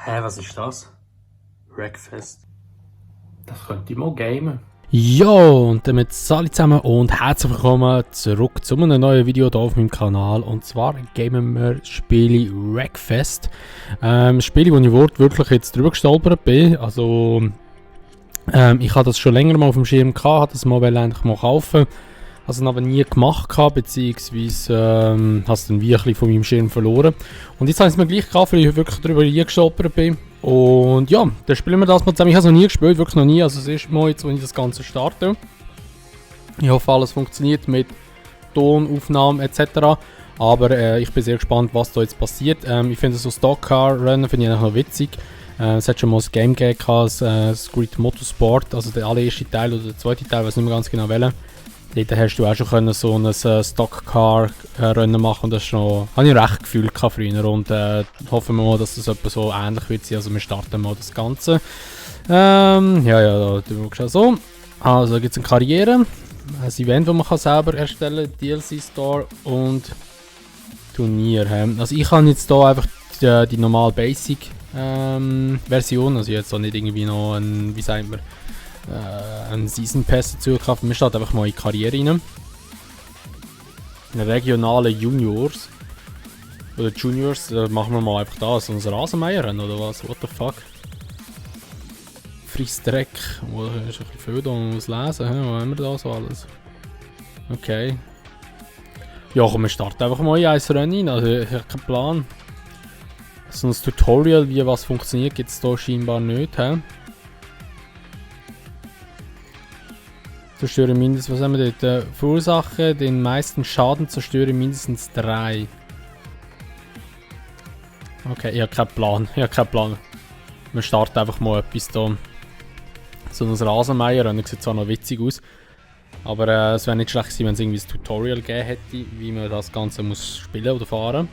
Hä, was ist das? Wreckfest. Das könnte ich mal gamen. Ja, und damit alle zusammen und herzlich willkommen zurück zu einem neuen Video hier auf meinem Kanal. Und zwar gamen wir Spiele Wreckfest. Spiele, wo ich wirklich jetzt drüber gestolpert bin. Also, ich hatte das schon länger mal auf dem Schirm gehabt, habe das mal eigentlich mal kaufen. Also aber nie gemacht gehabt, beziehungsweise habe es dann wie ein bisschen von meinem Schirm verloren. Und jetzt habe ich es mir gleich gekauft, weil ich wirklich drüber gestolpert bin. Und ja, dann spielen wir das mal zusammen. Ich habe es noch nie gespielt, wirklich noch nie. Also es ist mal jetzt, wenn ich das Ganze starte. Ich hoffe, alles funktioniert mit Tonaufnahmen etc. Aber ich bin sehr gespannt, was da jetzt passiert. Ich finde so Stockcar-Rennen finde ich eigentlich noch witzig. Es hat schon mal ein Game gegeben, das Grid Motorsport, also der allererste Teil oder der zweite Teil, ich weiß nicht mehr ganz genau welchen. Dort hast du auch schon können, so ein Stockcar-Rennen machen und das schon, habe ich recht gefühlt früher und hoffen wir mal, dass das etwa so ähnlich wird sein. Also wir starten mal das Ganze. Ja, da tun wir schon so. Also gibt es eine Karriere, ein Event, das man kann selber erstellen kann, DLC-Store und Turnier. Also ich habe jetzt hier einfach die normale Basic-Version, also jetzt auch nicht irgendwie noch ein, wie sagt man, einen Season Pass dazu gekauft. Wir starten einfach mal in die Karriere rein. Regionale Juniors. Oder Juniors, machen wir mal einfach da so ein Rasenmäherrennen oder was? What the fuck? Friesdreck. Oh, da ist ein bisschen viel da, man muss lesen. Wo haben wir da so alles? Okay. Ja, komm, wir starten einfach mal in ein Rennen rein. Also ich habe keinen Plan. So ein Tutorial, wie was funktioniert, gibt es da scheinbar nicht. Zerstöre mindestens, was haben wir dort? Verursache den meisten Schaden, zerstöre mindestens 3. Okay, ich habe keinen Plan. Wir starten einfach mal etwas da. So ein Rasenmäherrennen, das sieht zwar noch witzig aus. Aber es wäre nicht schlecht gewesen, wenn es irgendwie ein Tutorial gegeben hätte, wie man das Ganze muss spielen oder fahren.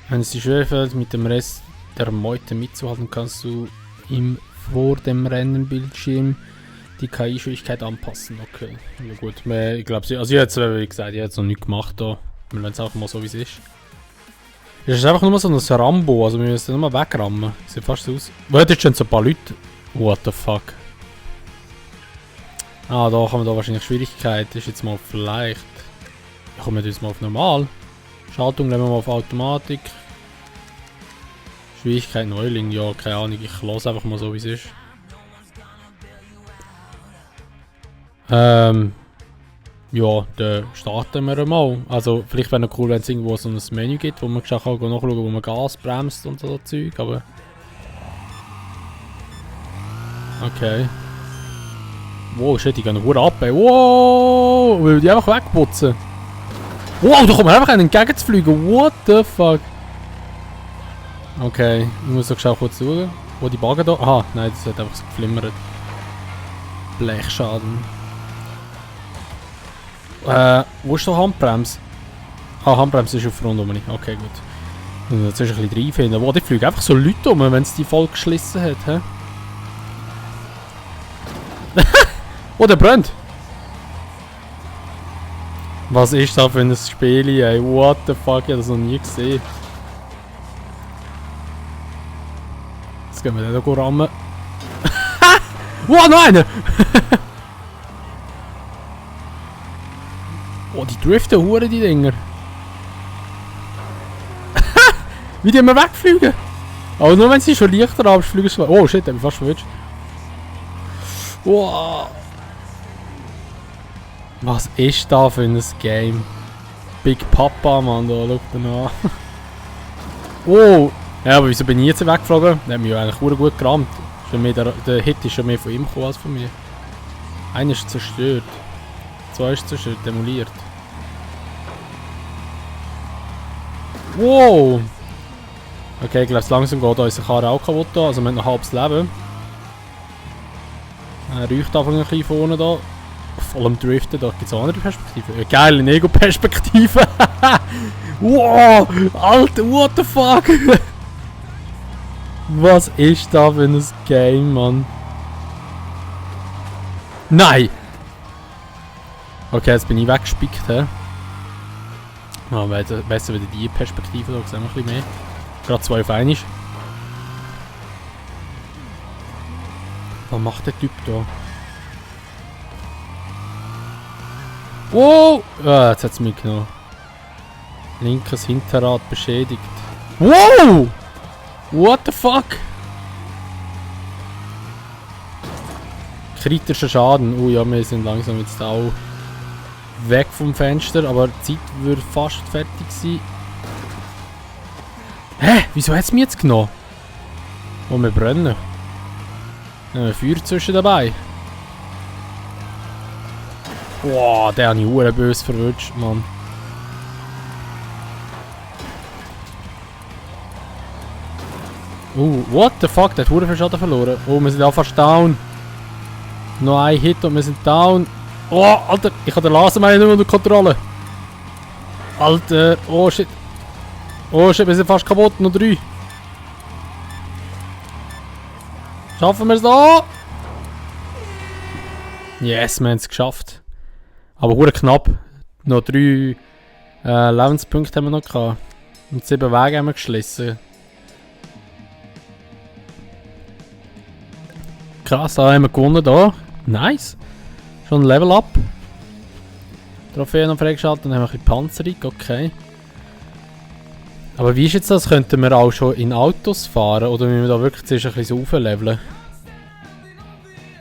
Wenn es dir schwerfällt, mit dem Rest der Meute mitzuhalten, kannst du vor dem Rennenbildschirm die KI-Schwierigkeit anpassen. Okay, ja gut. Ich glaube, also ich habe wie gesagt, ich habe jetzt noch nichts gemacht da. Wir lassen es einfach mal so, wie es ist. Es ist einfach nur so ein Rambo, also wir müssen nur wegrammen. Sieht fast so aus. Wo hat jetzt schon so ein paar Leute? What the fuck? Ah, da haben wir da wahrscheinlich Schwierigkeit. Das ist jetzt mal vielleicht. Ja, kommen wir jetzt mal auf normal. Schaltung nehmen wir mal auf Automatik. Schwierigkeit Neuling, ja, keine Ahnung, ich lasse einfach mal so, wie es ist. Ja, dann starten wir mal. Also, vielleicht wäre noch cool, wenn es irgendwo so ein Menü gibt, wo man schon nachschauen kann, wo man Gas bremst und so Zeug, aber... Okay. Wow, shit, die gehen noch ab, ey. Wow, will die einfach wegputzen. Wow, da kommt man einfach einen entgegenzufliegen, what the fuck. Okay, ich muss so kurz schauen. Wo die Bagger da? Aha, nein, das hat einfach so geflimmert. Blechschaden. Wo ist da Handbremse? Ah, Handbremse ist auf Front rum. Okay, gut. Und jetzt ist ein bisschen reinfinden. Wow, die fliegen einfach so Leute um, wenn es die voll geschlissen hat. Hä? Oh, der brennt! Was ist das für ein Spiel, ey? What the fuck, ich habe das noch nie gesehen. Jetzt gehen wir da rammen. Wow, noch einer! Oh, die driften hure die Dinger. Wie die immer wegfliegen. Aber nur wenn sie schon leichter haben, fliegen sie. Oh shit, hab ich fast verwünscht. Wow. Was ist da für ein Game? Big Papa, Mann, da, schau den an. Oh! Ja, aber wieso bin ich jetzt weggeflogen? Der hat mich ja eigentlich gut gerammt. Der Hit ist schon mehr von ihm gekommen als von mir. Einer ist zerstört. Zwei ist zerstört, demoliert. Wow! Okay, ich glaube, langsam geht unsere Karre auch kaputt da, also wir haben noch halbes Leben. Räucht einfach ein bisschen vorne da. Voll am Driften, da gibt es andere Perspektiven. Geile Nego-Perspektive! Wow! Alter, what the fuck! Was ist da für ein Game, Mann? Nein! Okay, jetzt bin ich weggespickt, hä? Ja, besser wieder die Perspektive, da sehen wir ein bisschen mehr. Gerade 2 auf 1. Was macht der Typ da? Wow! Ah, jetzt hat es mich genommen. Linkes Hinterrad beschädigt. Wow! What the fuck? Kritischer Schaden. Oh ja, wir sind langsam jetzt auch weg vom Fenster, aber die Zeit würde fast fertig sein. Hä? Wieso hat es mich jetzt genommen? Oh, wir brennen. Ja, Feuer zwischen dabei. Wow, der hat ich böse verwünscht, Mann. What the fuck, der hat viel Schaden verloren. Oh, wir sind auch fast down. Noch ein Hit und wir sind down. Oh, Alter, ich habe den Laser nicht mehr unter Kontrolle. Alter, oh shit. Oh shit, wir sind fast kaputt, noch 3. Schaffen wir es da? Yes, wir haben es geschafft. Aber hure knapp. Noch 3 Lebenspunkte haben wir noch gehabt. Und 7 Wege haben wir geschlossen. Krass, da haben wir gewonnen da. Nice. Schon ein Level Up. Trophäe noch freigeschaltet und dann haben wir ein bisschen Panzerung, okay. Aber wie ist jetzt das? Könnten wir auch schon in Autos fahren? Oder müssen wir da wirklich zuerst ein bisschen aufleveln?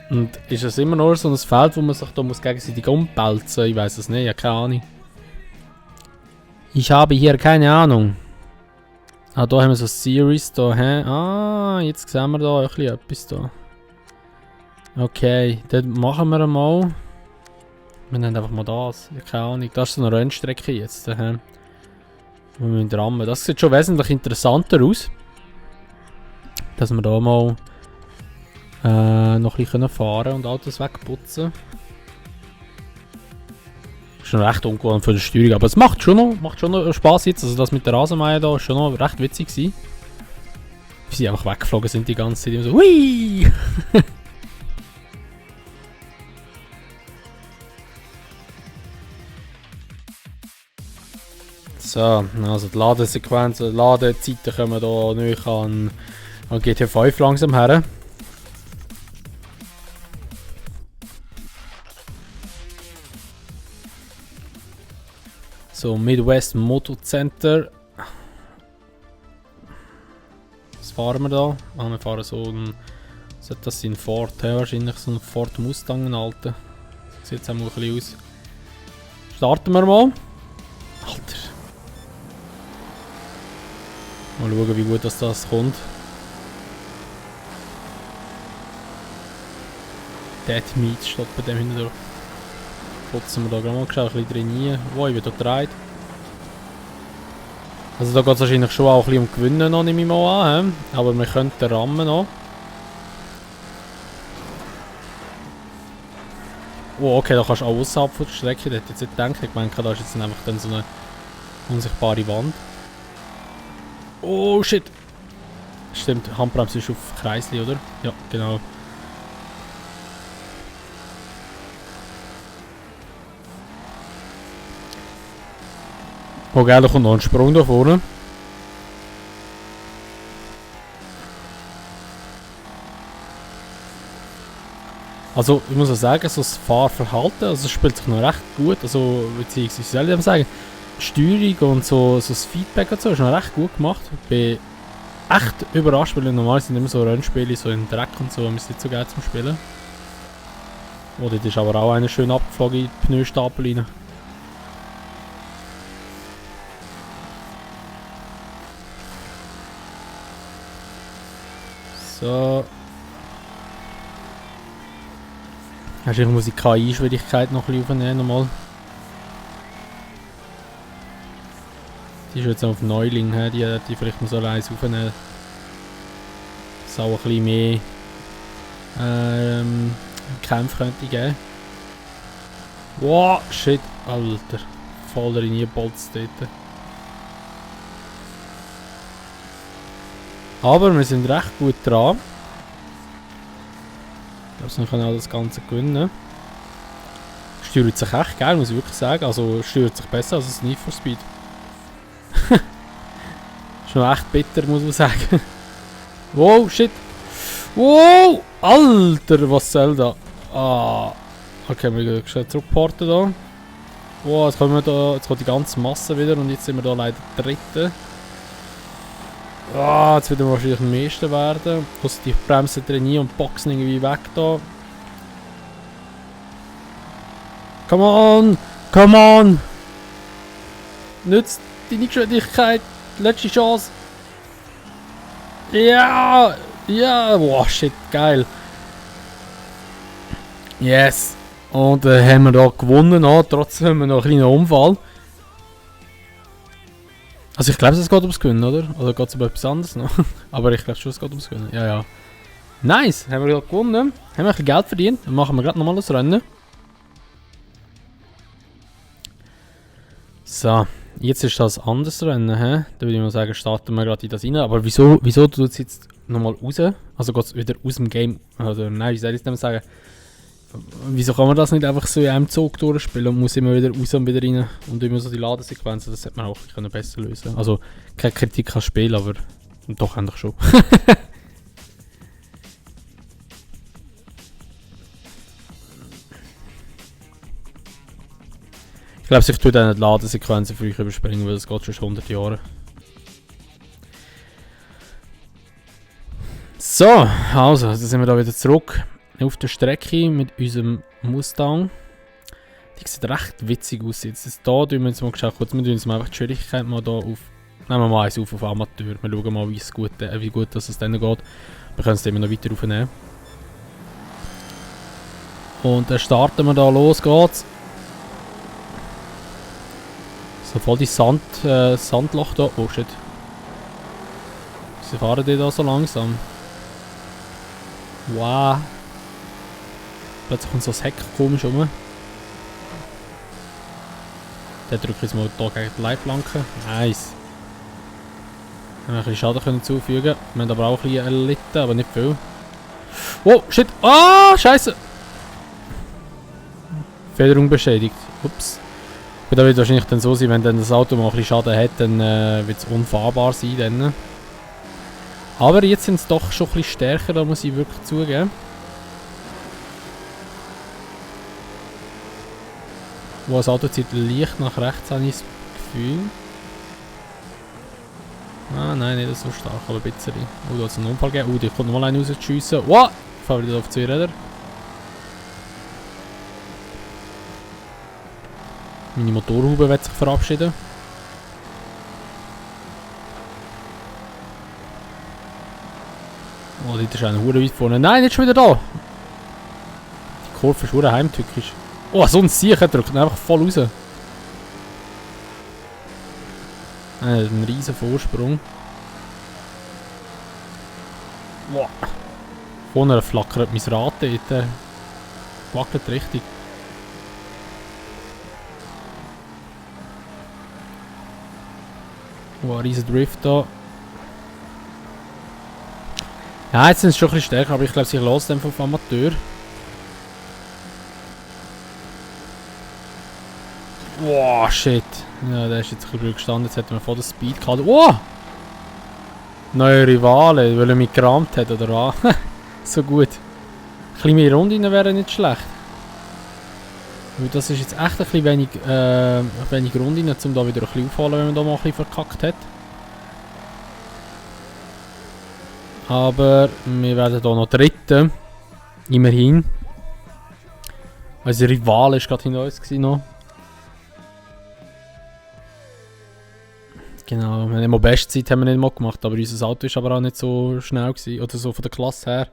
Und ist das immer nur so ein Feld, wo man sich da muss gegenseitig umpelzen muss? Ich weiß es nicht, ich habe keine Ahnung. Ich habe hier keine Ahnung. Ah, da haben wir so Series da, hä? Ah, jetzt sehen wir da ein bisschen etwas da. Okay, dann machen wir mal. Wir nehmen einfach mal das. Ich habe keine Ahnung. Das ist so eine Rennstrecke jetzt. Wir müssen rammen. Das sieht schon wesentlich interessanter aus. Dass wir da mal noch ein bisschen fahren und Autos wegputzen. Ist schon recht ungewohnt für die Steuerung. Aber es macht schon noch Spaß jetzt. Also das mit der Rasenmäher da ist schon noch recht witzig gewesen. Wie sie einfach weggeflogen sind die ganze Zeit. Immer so, hui! So, also die Ladesequenzen, die Ladezeiten kommen da nicht an GTA 5 langsam her. So, Midwest Motor Center. Was fahren wir da? Ah, wir fahren so ein... Sollte das sein Ford? Ja, wahrscheinlich so ein Ford Mustang, ein alter. Sieht jetzt auch mal ein bisschen aus. Starten wir mal. Alter. Mal schauen, wie gut das kommt. Dead Meat steht bei dem hinten. Putzen wir da gerade mal geschaut, ein bisschen drin. Wow, ich bin da gedreht. Also da geht es wahrscheinlich schon auch ein bisschen um Gewinnen noch, nehme ich mal an. Aber wir könnten rammen noch. Oh, okay, da kannst du auch außerhalb von der Strecke. Da hätte ich jetzt nicht gedacht. Ich meine, da ist jetzt einfach dann so eine unsichtbare Wand. Oh shit! Stimmt, Handbremse ist auf Kreisli, oder? Ja, genau. Oh geil, da kommt noch ein Sprung da vorne. Also, ich muss auch sagen, so das Fahrverhalten, also es spielt sich noch recht gut, also, beziehungsweise, wie soll ich sagen, die Steuerung und so das Feedback und so ist noch recht gut gemacht. Ich bin echt überrascht, weil normalerweise sind immer so Rennspiele, so in Dreck und so, ist nicht so geil zum Spielen. Oh, dort ist aber auch eine schön abgeflogen in die Pneustapel rein. So. Ich muss die KI-Schwierigkeit noch ein bisschen aufnehmen. Nochmal. Die ist jetzt auf Neuling, die vielleicht noch so leise aufnehmen. Dass es auch ein bisschen mehr Kämpfe könnte geben. Wow, shit, Alter. Voll reingebolzt dort. Aber wir sind recht gut dran. Also wir können auch das Ganze gewinnen. Steuert sich echt geil, muss ich wirklich sagen. Also steuert sich besser als das Need for Speed. Ist noch echt bitter, muss man sagen. Wow, shit. Wow! Alter, was soll da? Ah. Okay, wir gehen schnell zurückporten da. Wow, jetzt kommen wir da, jetzt kommt die ganze Masse wieder und jetzt sind wir da leider Dritte. Ah, jetzt wird er wahrscheinlich am meisten werden. Also die Bremsen trainieren und boxen irgendwie weg da. Come on! Come on! Nützt deine Geschwindigkeit! Letzte Chance! Ja! Ja! Wow, shit, geil! Yes! Und haben wir da gewonnen, trotzdem haben wir noch einen kleinen Unfall. Also ich glaube, es geht ums Gewinnen, oder? Oder geht es um etwas anderes noch? Aber ich glaube schon, es geht ums Gewinnen. Ja, ja. Nice! Haben wir gerade gewonnen. Haben wir ein bisschen Geld verdient. Dann machen wir gerade nochmal das Rennen. So, jetzt ist das ein anderes Rennen, hä? Da würde ich mal sagen, starten wir gerade in das rein. Aber wieso tut es jetzt nochmal raus? Also geht es wieder aus dem Game? Oder nein, wie soll ich es denn sagen? Wieso kann man das nicht einfach so in einem Zug durchspielen und muss immer wieder raus und wieder rein? Und immer so die Ladesequenzen, das hätte man auch besser lösen. Also, keine Kritik an Spiel, aber doch eigentlich schon. Ich glaube, ich tue dann die Ladesequenzen für euch überspringen, weil das geht schon 100 Jahre. So, also, dann sind wir da wieder zurück auf der Strecke mit unserem Mustang. Die sieht recht witzig aus. Jetzt ist da, tun wir uns mal geschaut, wir tun uns mal einfach die Schwierigkeit mal da auf. Nehmen wir mal eins auf Amateur. Wir schauen mal, wie gut das dann geht. Wir können es immer noch weiter aufnehmen. Und dann starten wir da, los geht's. So voll die Sandloch da. Oh shit. Sie fahren die da so langsam. Wow. Plötzlich kommt so das Heck komisch rum. Dann drücke ich jetzt mal hier gegen die Leitplanke. Nice. Wir haben ein bisschen Schaden können zufügen. Wir haben aber auch ein bisschen erlitten, aber nicht viel. Oh, shit. Ah, scheiße. Federung beschädigt. Ups. Und da wird es wahrscheinlich dann so sein, wenn dann das Auto mal ein bisschen Schaden hat, dann wird es unfahrbar sein. Dann. Aber jetzt sind es doch schon ein bisschen stärker, da muss ich wirklich zugeben. Wo das Auto zieht leicht nach rechts, habe ich das Gefühl. Ah nein, nicht so stark, aber ein bisschen. Oh, da hat es einen Unfall gegeben. Oh, die kommt nochmal einen rauszuschiessen. Wow! Ich fahre wieder auf 2 Räder. Meine Motorhaube wird sich verabschieden. Oh, die ist eine Hure weit vorne. Nein, nicht schon wieder da! Die Kurve ist hure heimtückisch. Oh, so ein Sieg drückt ihn einfach voll raus. Ein riesen Vorsprung. Wow. Vorne flackert mein Rad dort. Wackelt richtig. Wow, ein riesen Drift da. Ja, jetzt sind sie schon ein bisschen stärker, aber ich glaube, sie lässt einfach auf Amateur. Wow, shit. Ja, der ist jetzt ein bisschen blöd gestanden. Jetzt hätten wir voll den Speed gehabt. Wow! Neue Rivale, weil er mich gerammt hat, oder was? So gut. Ein bisschen mehr Runden wäre nicht schlecht. Weil das ist jetzt echt ein bisschen wenig Runden, um da wieder ein bisschen aufholen, wenn man da mal ein bisschen verkackt hat. Aber wir werden hier noch Dritte. Immerhin. Unser Rival war gerade hinter uns noch. Genau, wir haben immer Bestzeit haben wir nicht mal gemacht, aber unser Auto war aber auch nicht so schnell gewesen, oder so von der Klasse her.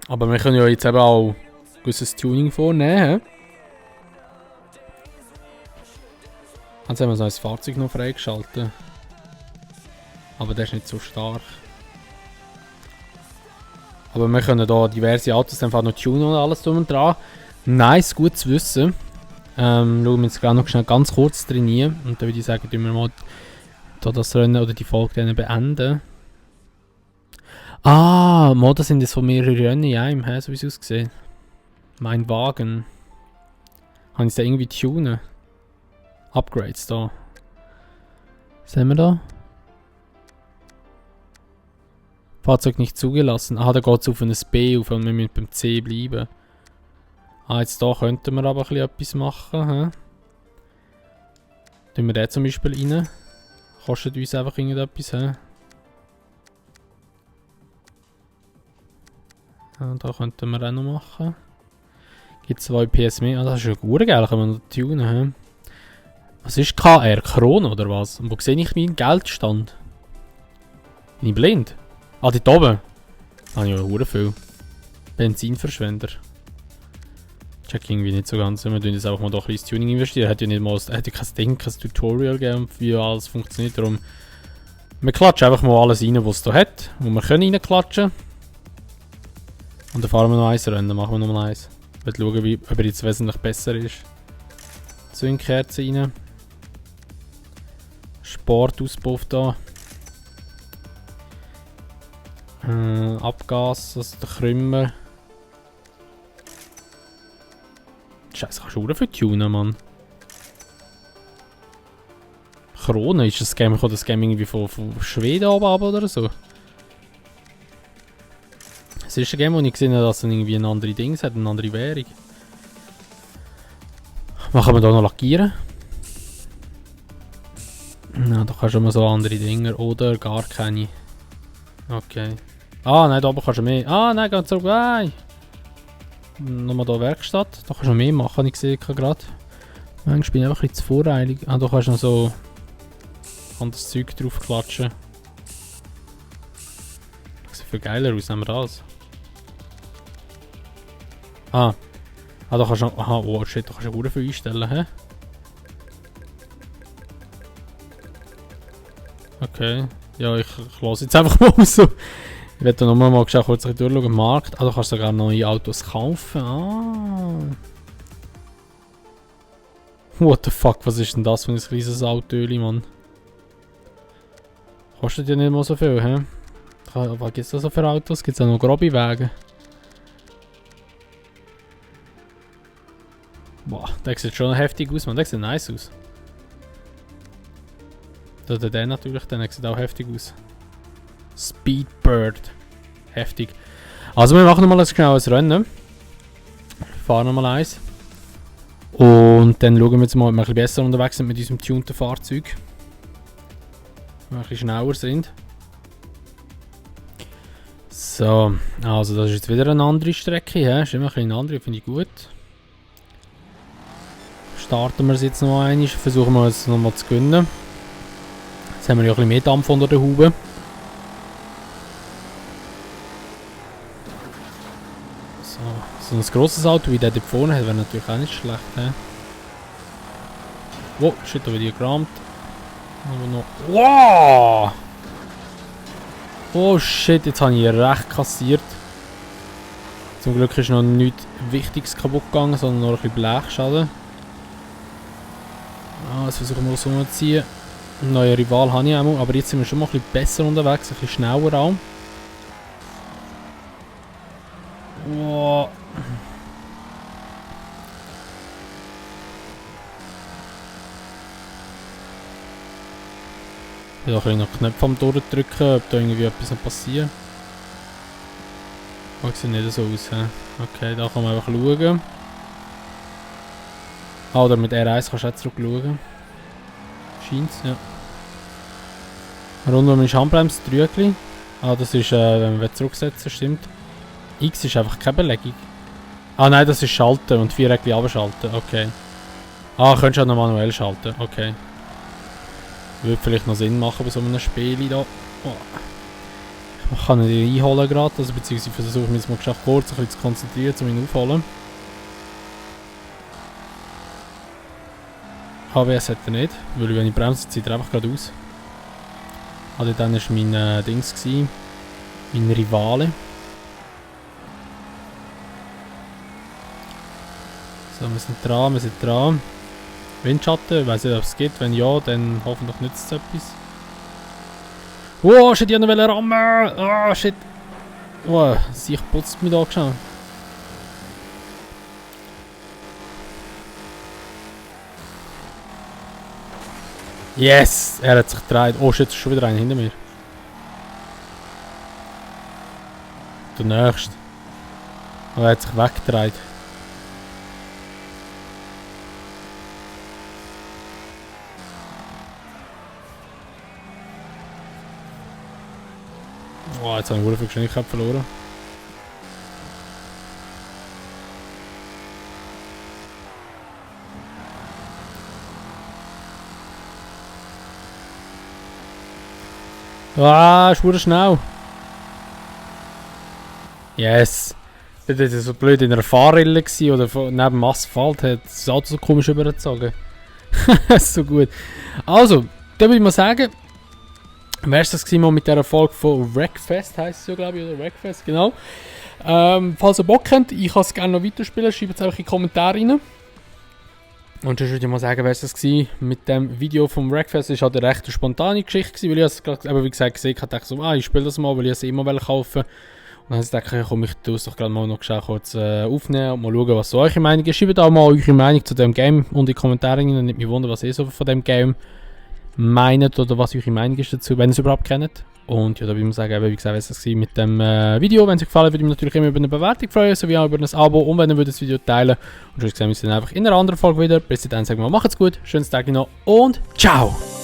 Aber wir können ja jetzt eben auch ein gewisses Tuning vornehmen. Jetzt haben wir so ein Fahrzeug noch freigeschaltet. Aber der ist nicht so stark. Aber wir können hier diverse Autos einfach noch tunen und alles drum und dran. Nice, gut zu wissen. Schauen wir jetzt gerade noch schnell ganz kurz trainieren. Und dann würde ich sagen, tun wir mal das Rennen oder die Folge dann beenden. Ah, das sind jetzt von mehreren Rennen in einem, so wie es aussieht. Mein Wagen. Kann ich da irgendwie tunen? Upgrades da. Sehen wir da? Fahrzeug nicht zugelassen. Ah, da geht es auf ein B auf und wir müssen beim C bleiben. Ah, jetzt da könnten wir aber ein bisschen etwas machen. He? Tun wir den zum Beispiel rein. Kostet uns einfach irgendetwas. He? Ja, da könnten wir auch noch machen. Gibt 2 PS mehr. Ah, das ist ja gut geil, können wir noch tunen. He? Was ist KR? Krone oder was? Und wo sehe ich meinen Geldstand? Bin ich blind? Ah, dort oben. Da habe ich ja verdammt viel. Benzinverschwender. Check irgendwie nicht so ganz. Wir tun jetzt einfach mal doch ein bisschen Tuning investieren. Hat ja nicht mal kein Ding, kein Tutorial gegeben, wie alles funktioniert. Darum, wir klatschen einfach mal alles rein, was es hier hat. Wo wir können reinklatschen. Und dann fahren wir noch eins Rennen. Machen wir noch mal eins. Ich will schauen, ob er jetzt wesentlich besser ist. Zündkerze rein. Sportauspuff da. Abgas, also der Krümmer. Scheiße, kannst du auch viel tunen, Mann. Krone, ist das Game, kommt das Game irgendwie von Schweden oben ab oder so? Es ist ein Game, wo ich gesehen habe, dass es irgendwie ein anderes Ding hat, eine andere Währung. Machen wir da noch lackieren? Na, da kannst du immer so andere Dinger oder gar keine. Okay. Ah, nein, da oben kannst du mehr. Ah, nein, ganz zurück. Nein! Nochmal hier Werkstatt. Da kannst du mehr machen, ich sehe gerade. Manchmal bin ich einfach ein bisschen zu voreilig. Ah, da kannst du noch so anderes Zeug drauf klatschen. Das sieht viel geiler aus, nehmen wir das. Ah. Ah, da kannst du noch. Aha, oh shit, da kannst du auch viel einstellen, hä? Okay. Ja, ich lasse jetzt einfach mal so. Ich werde nochmal kurz durchschauen. Markt. Ah, du kannst sogar neue Autos kaufen. Ah. What the fuck, was ist denn das für ein kleines Autöli, Mann? Kostet ja nicht mal so viel, hä? Was gibt es da so für Autos? Gibt es auch noch grobe Wege? Boah, der sieht schon heftig aus, man. Der sieht nice aus. Der natürlich, der sieht auch heftig aus. Speedbird. Heftig. Also wir machen nochmal ein genaues Rennen. Fahren nochmal eins. Und dann schauen wir jetzt mal, ob wir ein bisschen besser unterwegs sind mit diesem tunten Fahrzeug. Ob wir ein bisschen schneller sind. So, also das ist jetzt wieder eine andere Strecke. Ja? Ist immer ein bisschen eine andere, finde ich gut. Starten wir es jetzt noch einmal, versuchen wir es nochmal zu gewinnen. Jetzt haben wir ja ein bisschen mehr Dampf unter der Haube. So ein grosses Auto wie der dort vorne hat, wäre natürlich auch nicht schlecht. He? Wow, shit, da wird hier gerammt. Wow! Oh shit, jetzt habe ich recht kassiert. Zum Glück ist noch nichts Wichtiges kaputt gegangen, sondern nur ein bisschen Blechschaden. Ah, jetzt versuchen wir es umzuziehen. Einen neuen Rival habe ich auch, aber jetzt sind wir schon mal ein bisschen besser unterwegs, ein bisschen schneller auch. Wow. Ja, ich kann noch Knöpfe am durchdrücken, ob da irgendwie etwas noch passiert. Das sieht nicht so aus. He? Okay, da kann man einfach schauen. Ah, oder mit R1 kannst du auch zurück schauen. Scheint's, ja. Rund um die Handbremse, Trügli. Ah, das ist, wenn wir zurücksetzen, stimmt. X ist einfach keine Belegung. Ah nein, das ist Schalten und 4 Rädchen abschalten, okay. Ah, könntest du auch noch manuell schalten, okay. Würde vielleicht noch Sinn machen bei so einem Spiel hier. Oh. Ich kann ihn einholen gerade, also beziehungsweise versuche mich jetzt mal geschafft, kurz ein bisschen zu konzentrieren, um ihn aufzuholen. ABS hat er nicht, weil wenn ich bremse, zieht er einfach gerade aus. Also dann war mein Dings gewesen, mein Rivale. So, wir sind dran, Windschatten, ich weiß nicht, ob es geht, wenn ja, dann hoffentlich nützt es etwas. Oh, shit, ich wollte noch rammen! Oh, shit! Oh, sich putzt mich da schon. Yes! Er hat sich gedreht. Oh shit, ist schon wieder einer hinter mir. Der nächste. Aber er hat sich weggedreht. Oh, jetzt habe ich viel Geschwindigkeit verloren. Ah, ist verdammt schnell. Yes. Das war so blöd in einer Fahrrille oder neben dem Asphalt hat das Auto so komisch übergezogen. Das ist so gut. Also, dann würde ich mal sagen, wäre es das mal mit dieser Folge von Wreckfest, heisst es ja glaube ich, oder Wreckfest, genau. Falls ihr Bock habt, ich kann es gerne noch weiterspielen, schreibt es einfach in die Kommentare rein. Und sonst würde ich mal sagen, wäre es das mit dem Video vom Wreckfest. Es war halt eine recht spontane Geschichte, weil ich es gerade, wie gesagt, gesehen habe, dachte so, ich spiele das mal, weil ich es immer kaufen wollte. Und dann habe ich gedacht, komm, ich tue es doch gerade mal noch kurz aufnehmen und mal schauen, was so eure Meinung ist. Schreibt auch mal eure Meinung zu dem Game und in die Kommentare rein. Nicht mich wundern, was ihr so von dem Game meint oder was eure Meinung ist dazu, wenn ihr es überhaupt kennt. Und ja, da würde ich sagen, wie gesagt, was das mit dem Video. Wenn es euch gefallen hat, würde ich mich natürlich immer über eine Bewertung freuen, sowie auch über ein Abo und wenn ihr das Video teilen. Und sonst sehen wir uns dann einfach in einer anderen Folge wieder. Bis dahin sagen wir, macht's gut, schönes Tag noch und ciao!